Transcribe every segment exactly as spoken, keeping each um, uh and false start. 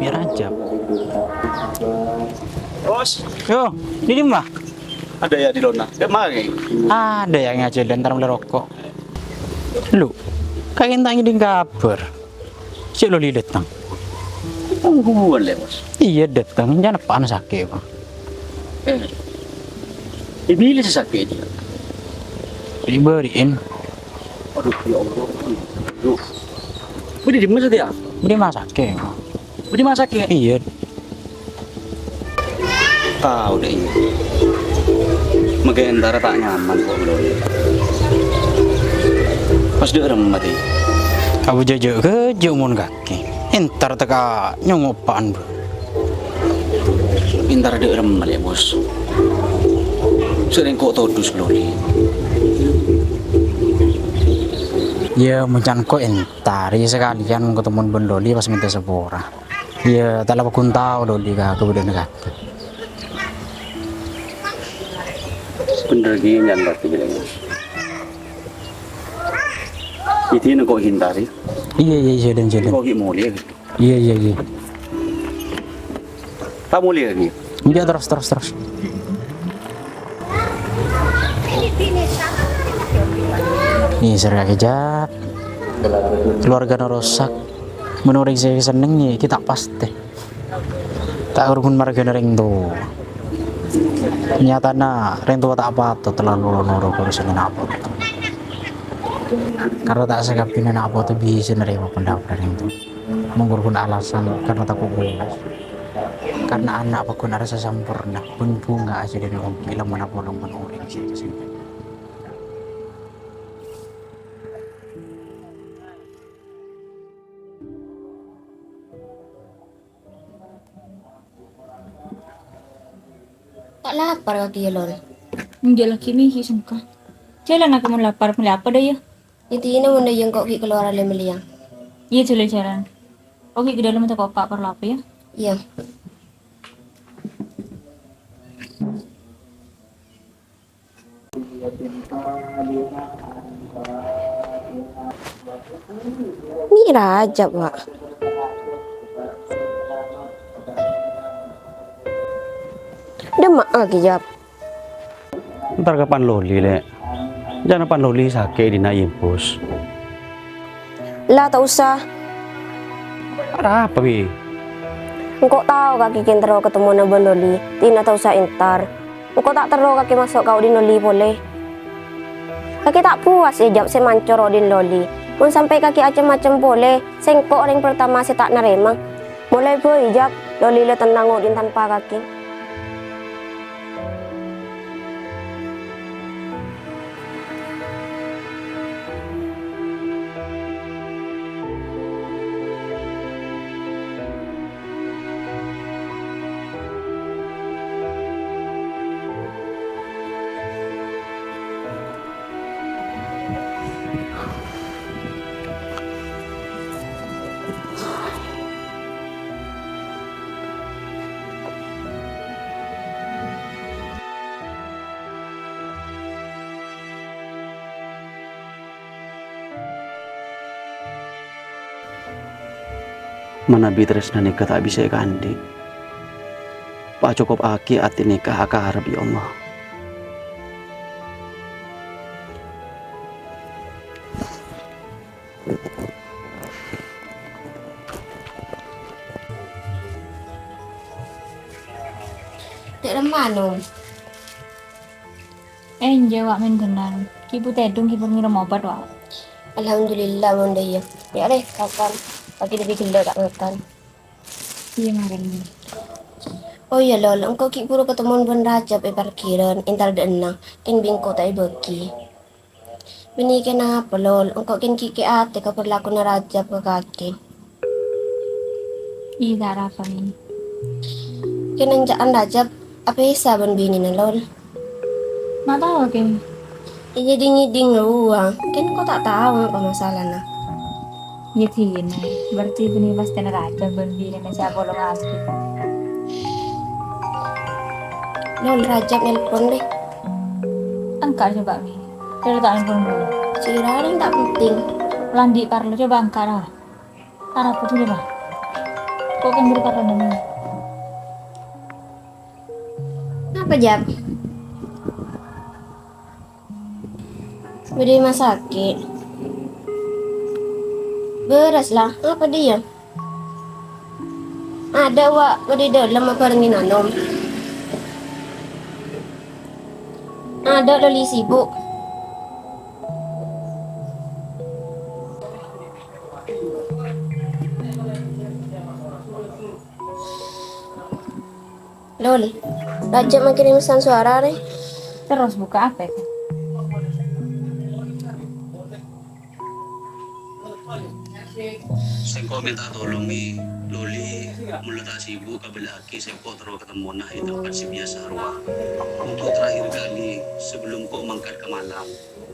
Biar aja. Bos. Yo, ini mah. Ada ya di lona. Ada mah. Ada ya ngajak dan taruh rokok. Lu, kagèn ta' ngèdhing kabhâr. Cè' Loli dâteng. Tungguan lè, Bos. Iyâ, dâteng. Jhâ' nappa'an sakè', Bang. Eh, ibilâ sè sakè' jiyâ. Dibâri'in. Aduh, ya Allah. Aduh. Budi di mana dia? Budi masak ya? Budi masak ya? Iyâ. Tao dâ' iyâ. Mangkè entara ta' nyaman kok, Lol. Pas dâ' remma tè. Abu jâjâ kèjâ mon kakè. Entar tèka nyongo pa'an, Bro. Entar dâ' remma lè, Bos. Sè rèng ko' todus, Lol. Iyâ, mon can ko' entar, iyâ sakalèyan mon ketemon bân Loli pas mènta sapora. Iyâ, ta' la paggun tao Loli ka kabâdâ'ânna kakè. Bhender ghi' nyan, Bos. Iyâ, engko' ghi' entar, yâ. Iyâ, iyâ, iyâ, dan, dan. Engko' ghi' molè, yâ. Iyâ, iyâ, iyâ. Ta' molè, yâ. Iyâ, terros, terros, terros. Nih, sèrra kèjâ'. Keluargana rosak. Mon orèng sè senneng, yâ, ghi' ta' pastè. Ta' ghun marghâna rèng towa. Nyatana rèng towa ta' patot terlalu noro' ka urusanna nèna' poto. Karna ta' sakabbhiyânna nèna' poto bisa narèma pendapat rèng towa. Mon ghun alasan karna tako' bolos. Karna ana' paggun arassa samporna, bân bhunga ajâ dâri ongghu lamonna polong bân orèng sè èkasenneng. Ta' lapar kakè yâ, Lol? Enjâ' laghi' mè' ghi' sengka. Jhâlân kakè mon lapar, mellè apa dâ' iyâ? Intina mon dâ' iyâ engko' ghi' kalowar mellèya. Iyâ, jhâlân-jhâlân. Oke, ka dâlem tako' pa' parlo apa yâ? Iyâ. Mè' Rajab, Wa'. Dâ' emma'a kakè, Jab? Entar ka Pan Loli, Lè'. Jhâ' na Pan Loli sakè' è dinna' èbus. La, ta' osa. Arapa, Bi? Engko' tao kakè ghi' terro ketemona bân Loli, dinna' ta' osa entar. Engko' ta' terro kakè maso' ka odhi'na Loli polè. Kakè ta' puas, yâ, Jab, sè mancor odhi'na Loli. Mon sampè' kakè cem-macem polè, sengko' orèng pertama sè ta' narèma. Molaè bhâi, Jab, Loli la tennang odhi'na tanpa kakè. Manabi tarèsna nèka ta' bisa èkaandhi', pacokoppaghi atè nèka akarep, ya Allah. Dâ' remma, Nom? Enjâ', Wa', mèn ghennal. Ghi' bhuru tèdung, ghi' bhuru ngèrèm obat, Wa'. Alhamdulillah, mon dâ' iyâ. Yâ, rè, kakan. Pagi lebbi ghellâ' ta' ngakan. Iyâ, marèn. Oh iyâ, Lol, engko' ghi' bhuru ketemon bân Rajab è parkiran, entar dâ' ennang. Kèng bi' engko' ta' èbâghi. Bânnè kènapa, Lol? Engko' kèng ghi' kè atè ka parlakona Rajab ka kakè. Iyâ, ta' arapa, Min. Kèng ènca'an Rajab apèsa bân binèna, Lol? Ma' tao, kèng. Iyâ, ding-ngèding rowa. Kèng engko' ta' tao ngapa masalana. Iyâ, dinah. Berarti bânnè pastèna Rajab bân binèna sè apolong abit. Lol, Rajab nelpon, deh. Angka' coba, Mi. Dâri ta' nelpon dulu. Sira rèng ta' penting. Landi' parlo, coba angka', ra. Arapa dulu, ra. Kok kan buru karena nangis? Apa, Jab? Bâdâ è rumah sakit. Bârâs, la. Apa dia? Ada, Wa', bâdâ è dâlem abhârengngè Nanom. Ada, lagi sibuk. Lol, rajâ makkè mèsan suara rè. Terros buka apa itu? Sèngko' mènta tolong, Mi. Loli, mon la ta' sibuk, kabellâ'aghi sèngko' terro katemmona è tempat sè biyasa rowa. Untuk terakhir kali, sebelum engko' mangkat ka Malang,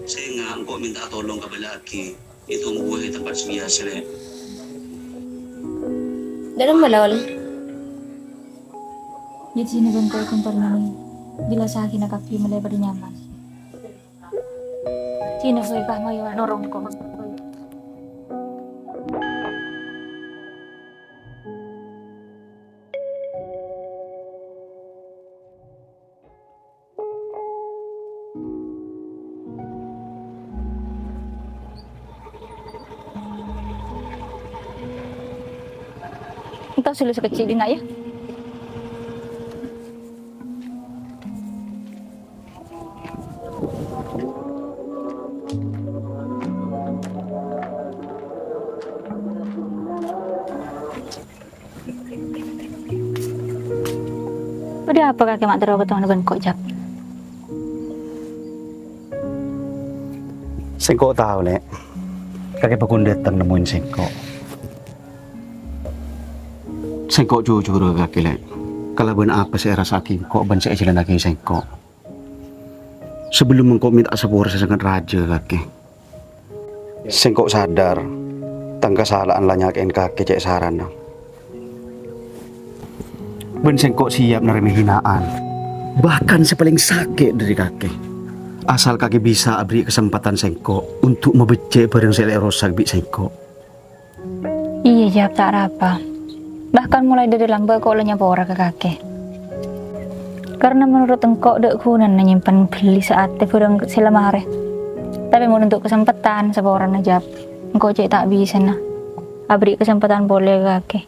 sènga' engko' mènta tolong kabellâ'aghi. Ètongghu è tempat sè biyasa, Lè'. Dâ'remma, Lol? Yâ, dinah bân engko' è kompartemen. Jelassaghina kabbhi molaè padâ nyaman. Dinah sè pas mayu norong ko. Engko' sulu sakejjhâ' dinna', yâ. Bâdâ apa kakè ma' terro ketemmona bân engko', Jab? Sèngko' tao, Lè'. Kakè bhâkal dâteng nemmoè sèngko'. Sèngko' jujur ka kakè, Lè'. Kalabân apa sè èrassa'aghi engko' bân sè èjhâlânnaghi sèngko'. Sabellunna engko' mènta sapora sè sanget rajâ ka kakè. Sèngko' sadar, tang kasala'an la nyakè'è kakè cè' sarana. Bân sèngko' siap narèma hina'an, bahkan sè palèng sakè' dâri kakè. Asal kakè bisa aberri' kasempadhân sèngko' untuk mabeccè' bhârâng sè la èrosak bi' sèngko'. Iyâ, Jab, ta' arapa. Bahkan molaè dâri lambâ' engko' la nyapora ka kakè. Karna menurut engko' dâ' ghunana nyèmpen bellisa atè bhârâng sè la marè. Tapè mon untuk kasempadhân saporana, Jab, engko' cè' ta' bisana aberri' kasempadhân polè ka kakè.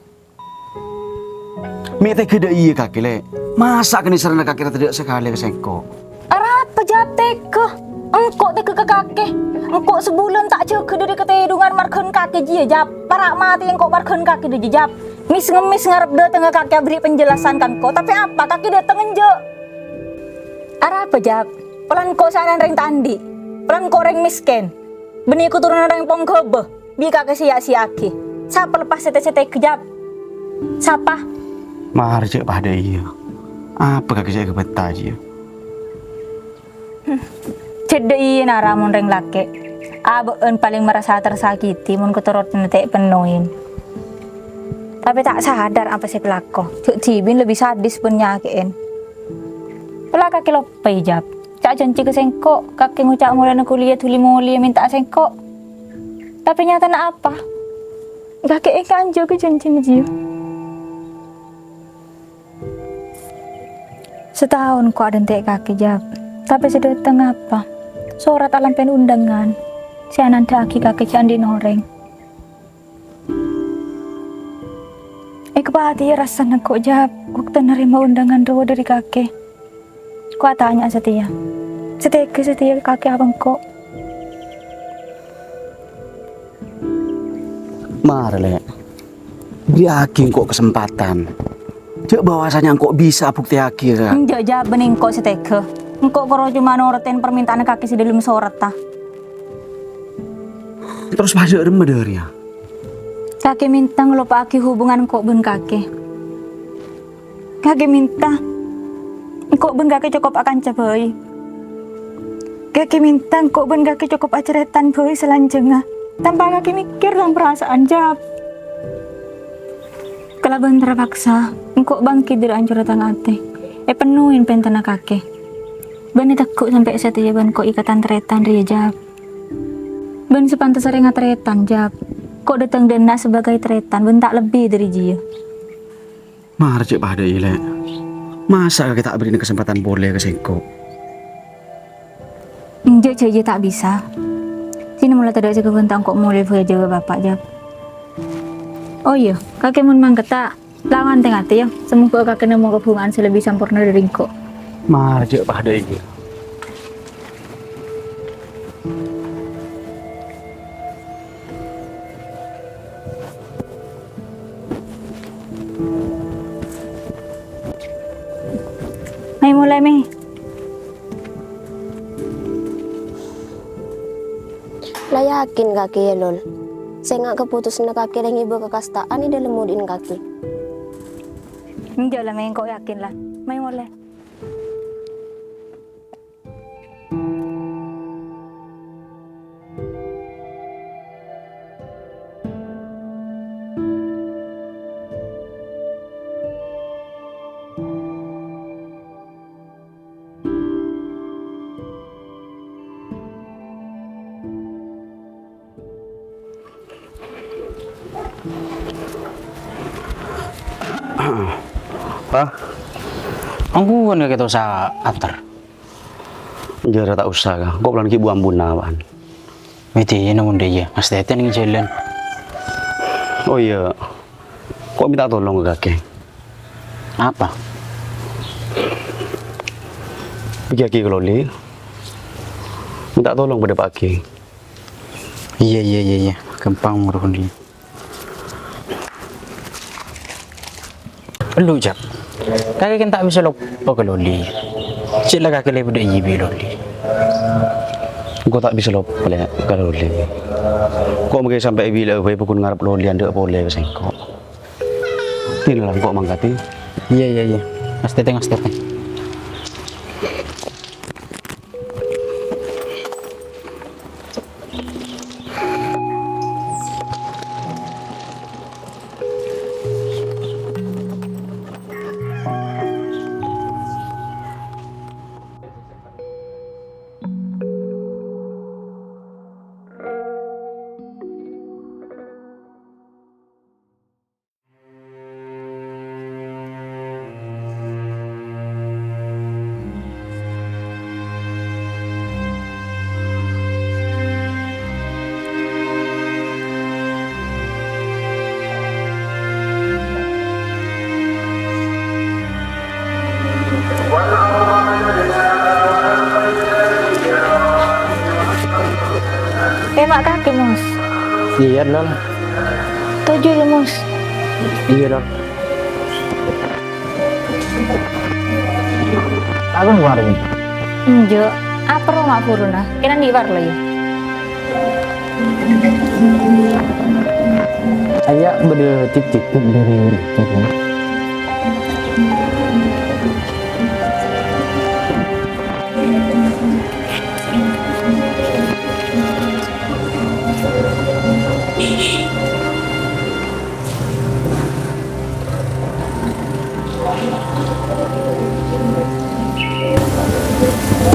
Mè' tèghâ dâ' iyâ kakè, Lè'. Masa' kanèserranna kakè rèya tadâ' sakalè ka sèngko'? Arapa, Jab, tèghâ? Engko' tèghâ ka kakè. Engko' sabulân ta' jâgâ dâri katèdungan marghâna kakè jiyâ, Jab. Para' matè engko' marghâna kakè jiyâ, Jab. Ngès-ngemmès ngarep dâtengnga kakè aberri' penjelasan ka engko'. Tapè apa kakè dâteng enjâ'? Arapa, Jab? Polana engko' saènan rèng ta' andi'. Polana engko' rèng mèskèn. Bânnè katurunan rèng pongghâbâ. Bi' kakè sè ya'-sèya'aghi. Sapa lepas sè tè-, sè tèghâ, Jab? Sapa? Mara jhâ' padâ iyâ. Apa kakè sè èkabâta jiyâ? Cè' dâ' iyâ nara mon rèng lakè'. Abâ'na palèng marasa tersakiti mon katoronan ta' èpennoè. Tapè ta' sadar apa sè èkalako. Jhâ' dhibi' lebbi sadis bân nyakè'è. Pola kakè loppaè, Jab. Ca' janji ka sèngko', kakè ngoca' molèna kuliah dhuli-molèya mènta'a sèngko'. Tapè nyatana apa? Kakè ènga' enjâ' ka janjina jiyâ. Sataon ko' adhânte' kakè, Jab. Tapè sè dâteng apa? Sorat alampèn undangan sè anandhâ'aghi kakè jhâ' andi' orèng. Èkapatè'è rassana ko', Jab, bâkto narèma undangan rowa dâri kakè. Ko' atanya'a satèya. Satèghâ-satèya kakè apa engko'. Mara, Lè'. Bèrri'aghi engko' kasempadhân. Jhâ' bahwasanya engko' bisa abuktèyaghi, Ra. Enjâ', Jab, bânnè engko' satèghâ. Engko' koro coma norotè parmènta'anna kakè sè dâlem soratta. Terros padâ remma dâ' rèya? Kakè mènta ngaloppa'aghi hubungan engko' bân kakè. Kakè mènta engko' bân kakè cokop akanca bhâi. Kakè mènta engko' bân kakè cokop acarètan bhâi salanjhângnga, tanpa kakè mèkkèr tang parasaan, Jab. Kalabân terpaksa, engko' bângkit dâri ancorra tang atè, èpennoè pèntanna kakè. Bânnè tegghu' sampè' satèya bân ko' ikatan tarètan rèya, Jab. Bân sapantessa rèng atarètan, Jab. Ko' dâteng dâ' enna' sabâgâi tarètan bân ta' lebbi dâri jiyâ. Mara jhâ' padâ'i, Lè'. Masa' kakè ta' bherri'na kasempadhân polè ka sèngko'? Enjâ', jhâ' iyâ ta' bisa. Dinah mola tadâ' sè kabânta engko' molè bhâjâ ka Bapa', Jhâb. Oh iyâ, kakè mon mangkèta, la ngantè-ngantè, yâ. Samoghâ kakè nemmo kabhungaan sè lebbi samporna dâri engko'. Mara jhâ' padâ'i. Mè' molè, Mè'. La yakin kakè, yâ, Lol? Sènga' kapotosanna kakè la ngibâ kakasta'an è dâlem odi'na kakè. Enjâ' la, Mè', engko' yakin la. Mè' molè. Pa, ongghuwân kakè tosa ater? Jârèya ta' osa, Ka. Engko' polana ghi' bu-ambuna, apaan? Mè' dhiyâ, mon dhiyâ, ngastètè neng jhâlân. Oh iyâ, engko' mènta tolong ka kakè. Apa? Pègghi'aghi ka Loli. Mènta tolong padâpa'aghi. Iyâ, iyâ, iyâ, iyâ. Ghâmpang, mon rowa. Ellu, Jhâb. Kakè kan ta' bisa loppa ka Loli. Cè' la kakè lè padâ iyâ bi' Loli. Engko' ta' bisa loppa, Lè', ka Loli. Engko' mangkèn sampè' bilâ'â bhâi pokon ngarep Loli andâ' polè ka sèngko'. Dinah la engko' mangkadhi. Iyâ, iyâ, iyâ. Ngastètè, ngastètè. Tèma' kakè, Mus. Iyâ, Lol. Toju' yâ, Mus. Iyâ, Lol. Aku warung. Enjâ', apa roma buruna? Kèng andi' warung, yâ? Aya' bâdâ tip-tip dâri Richard, yâ.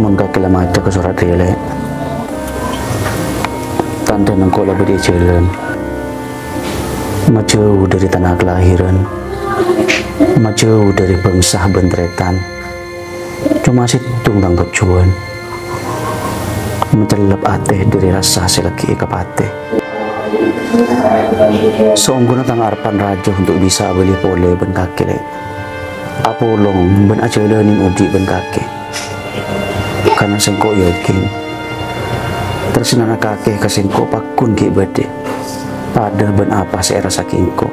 Mon kakè la maca ka sorat rèya, Lè', tandhâna engko' la bâdâ è jhâlân. Majâu dâri tana kalahiran, majâu dâri bângsa bân tarètan. Coma sèttong tang tojjhuwân, macellep atè dâri rassa sè laghi' èkapatè. Saongghuna tang arebbhân rajâ untuk bisa abâli polè bân kakè, Lè'. Apolong bân ajhâlâni odi' bân kakè. Karna sèngko' yakin, tarèsnana kakè ka sèngko' paggun ghi' bâdâ, padâ bân apa sè èrassaghi engko'.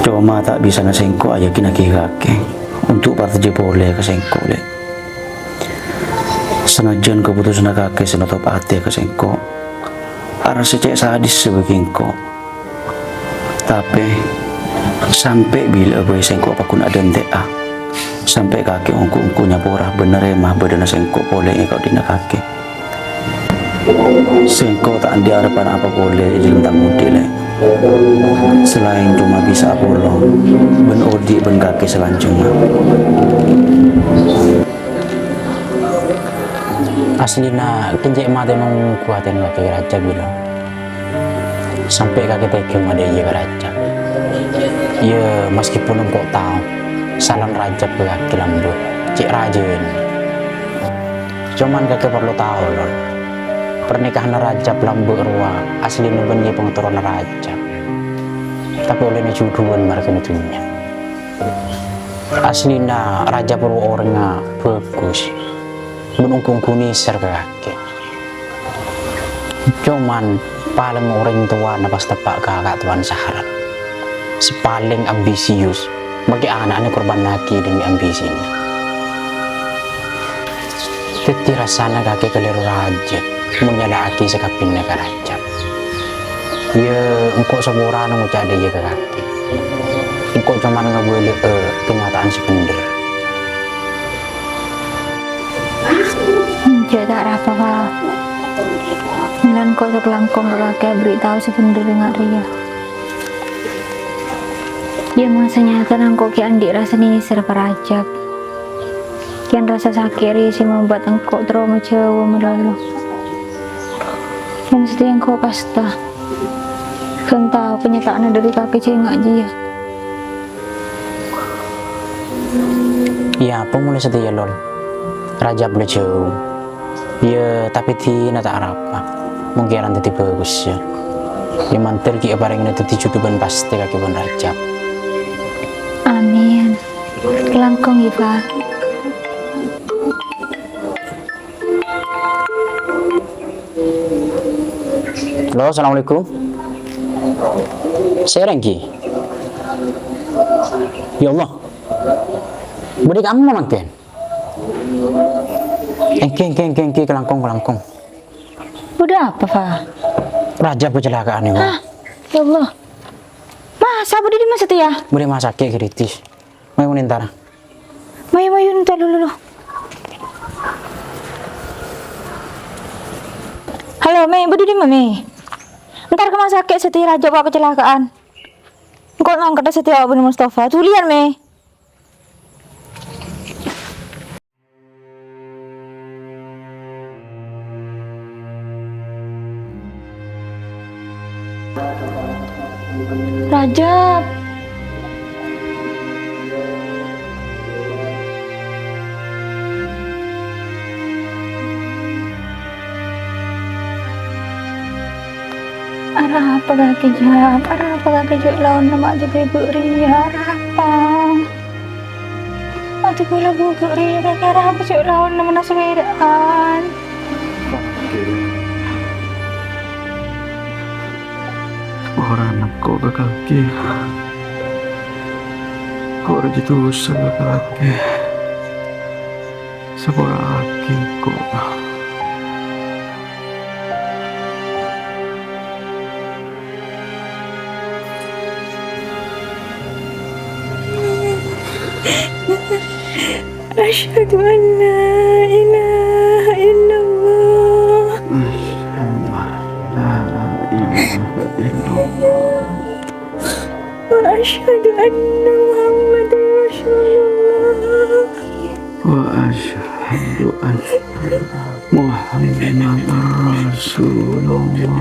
Coma ta' bisana sèngko' ayakinnaghi kakè untuk partèjâ polè ka sèngko', Lè'. Sanajjân kapotosanna kakè sè notop atè ka sèngko' arassa cè' sadissa bagi engko'. Tapè, sampè' bilâ'â bhâi sèngko' paggun adhântè'a. Sampè' kakè ongghu-ongghu nyapora bân narèma bâdâna sèngko' polè è kaodi'na kakè. Sèngko' ta' andi' arebbhân apa polè è dâlem tang odi', Lè'. Salaèn coma bisa apolong bân odi' bân kakè salanjhângnga. Aslina, kèng cè' matè mongghu atèna kakè ka rajâ bilâ. Sampè' kakè tèghâ madâiyâ ka rajâ. Iyâ, maskèpon engko' tao, salana Rajab kakè lambâ' cè' rajâna. Coma kakè parlo tao, Lon. Parnikahanna Rajab lambâ' rowa aslina bânnè pangatoranna Rajab. Tapè ollèna jhudhuwân marghâna dhunnya. Aslina Rajab rowa orèngnga bhâghus, bân ongghu-ongghu nèser ka kakè. Coma palèng orèng towana pas teppa' ka ka'towan sarat. Sè palèng ambisius, makè ana'na èkorbhânnaghi demi ambisina. Dhâddhi rassana kakè kalèro rajâ mon nyala'aghi sakabinna ka Rajab. Iyâ, engko' saporana ngoca' dâ' iyâ ka kakè. Engko' coma ngabâlâ'â kenyataan sè bhendher. Enjâ', ta' arapa, Pa. Mèla engko' sakalangkong ka kakè aberri' tao sè bhendher enga' rèya. Iyâ, mon sanyatana engko' ghi' andi' rassa nèser ka Rajab. Kèng rassa sakè' rèya sè mambuat engko' terro majâuwâ malolo. Mon satèya engko' kasta, ghân tao kanyata'anna dâri kakè jhâ' enga' jiyâ. Iyâ, apa molaè satèya, Lon? Rajab la jhâu. Iyâ, tapè dinah ta' arapa. Mon kèran dhâddhi bhâghus, yâ. Iyâ, mandhâr ghi' èparèngana dhâddhi jhudhu bân pastè kakè bân Rajab. Amin. Langkong, yâ, Pa. Halo, assalamualaikum. Sèrèng, Ki. Ya Allah. Budi kamu mangkèn? Èngghi, èngghi, èngghi, èngghi, kalangkong, kalangkong. Udah apa, Fa? Rajab kecelakaan, ya, Wa. Hah? Ya Allah. Masa budi dimma satèya? Budi masakè' kritis. Mayu, mayu, entar. Mayu, mayu, entar dulu, dulu. Halo, Mè, budi dimma, Mè? Entar ka rumah sakit satèya, Rajab kok kecelakaan. Engko' mangkèt satèya, Abu Mustafa. Duliyan, Mè. Rajab. Arapa kakè, Jab? Arapa kakè jhâ' laonna ma' jâgâ èbâ' rèya? Arapa? Adu, kaulâ bhuka' rèya, kakè arapa jhâ' laonna mennang sapèdaan? Kakè. Orana engko' ka kakè. Engko' rajâ dusa ka kakè. Sapora'aghi engko'. Asyhadu an la ilaha illallah. Asyhadu an la ilaha illallah. Wa asyhadu anna Muhammadar Rasulullah. Wa asyhadu anna Muhammadar Rasulullah.